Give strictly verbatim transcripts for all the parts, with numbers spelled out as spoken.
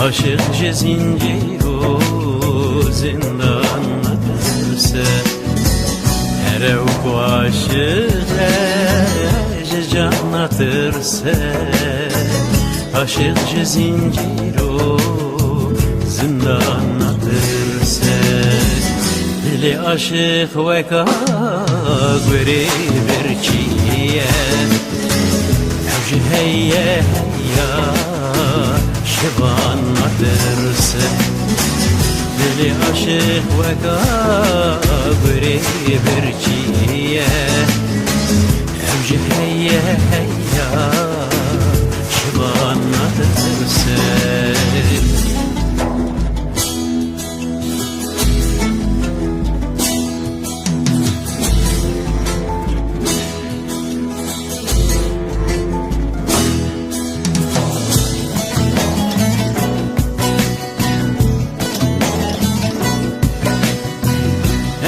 Aşiq ji zincîr û zindan natirse. Here û ku aşiq e, ji can natirse. Aşiq ji zincîr û zindan natirse. Dilê aşiq weka gurê birçî ye. Ew jî heye heya şivan natirse. Dilê aşiq weka gurê birçî ye. Ew jî heye heya şivan natirse.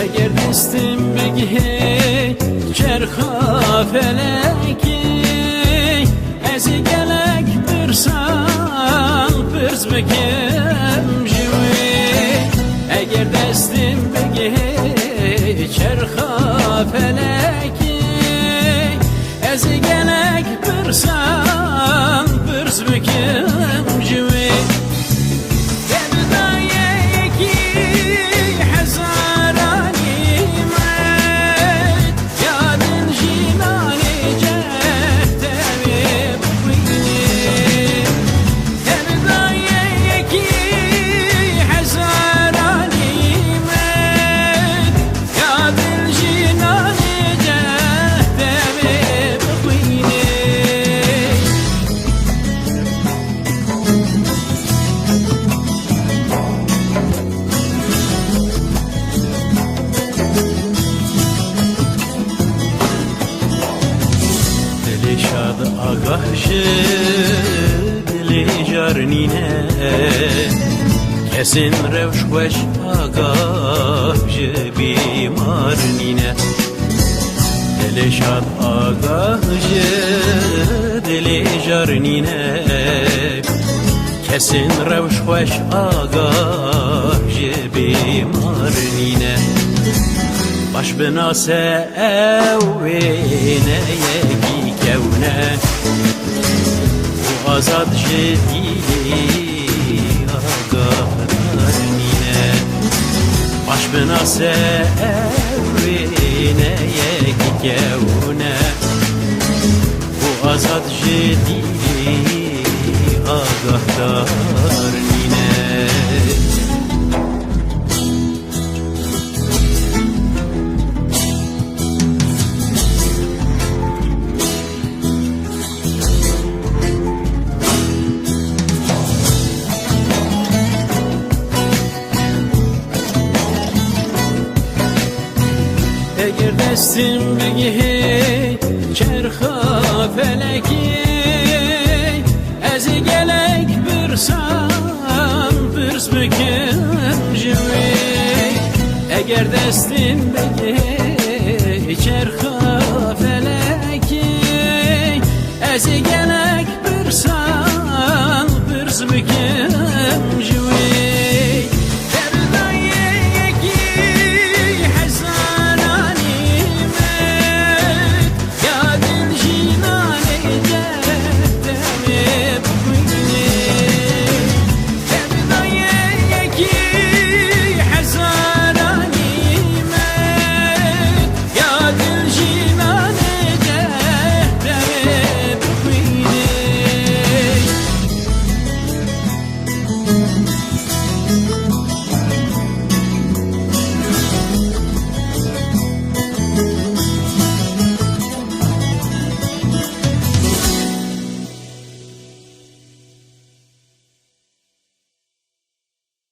Eger destim bigihê çerxa felekê, ez ê gelek pirsan pirs bikim ji wê. Eger destim bigihê çerxa felekê, ez ê gelek pirsan pirs bikim ji wê. Te bi dayekî hezaranî me, ya din jî nanê ceh te wê bixwînê. Te bi dayekî hezaranî me, ya din jî nanê ceh te wê bixwînê. Dilê şad agah ji dilê jar nîne. Kesên rewş xweş agah ji bîmar nîne. Dilê şad agah ji dilê jar nîne. Kesên rewş xweş agah ji bîmar nîne. Baş binase ew wêneyekî kewne û azad ji dîlê agahdar nîne. Baş binase ew wêneyekî kewne û azad ji dîlê agahdar nîne. Eger destim bigihê çerxa felekê, ez ê gelek pirsan pirs bikim ji wê. Eger destim bigihê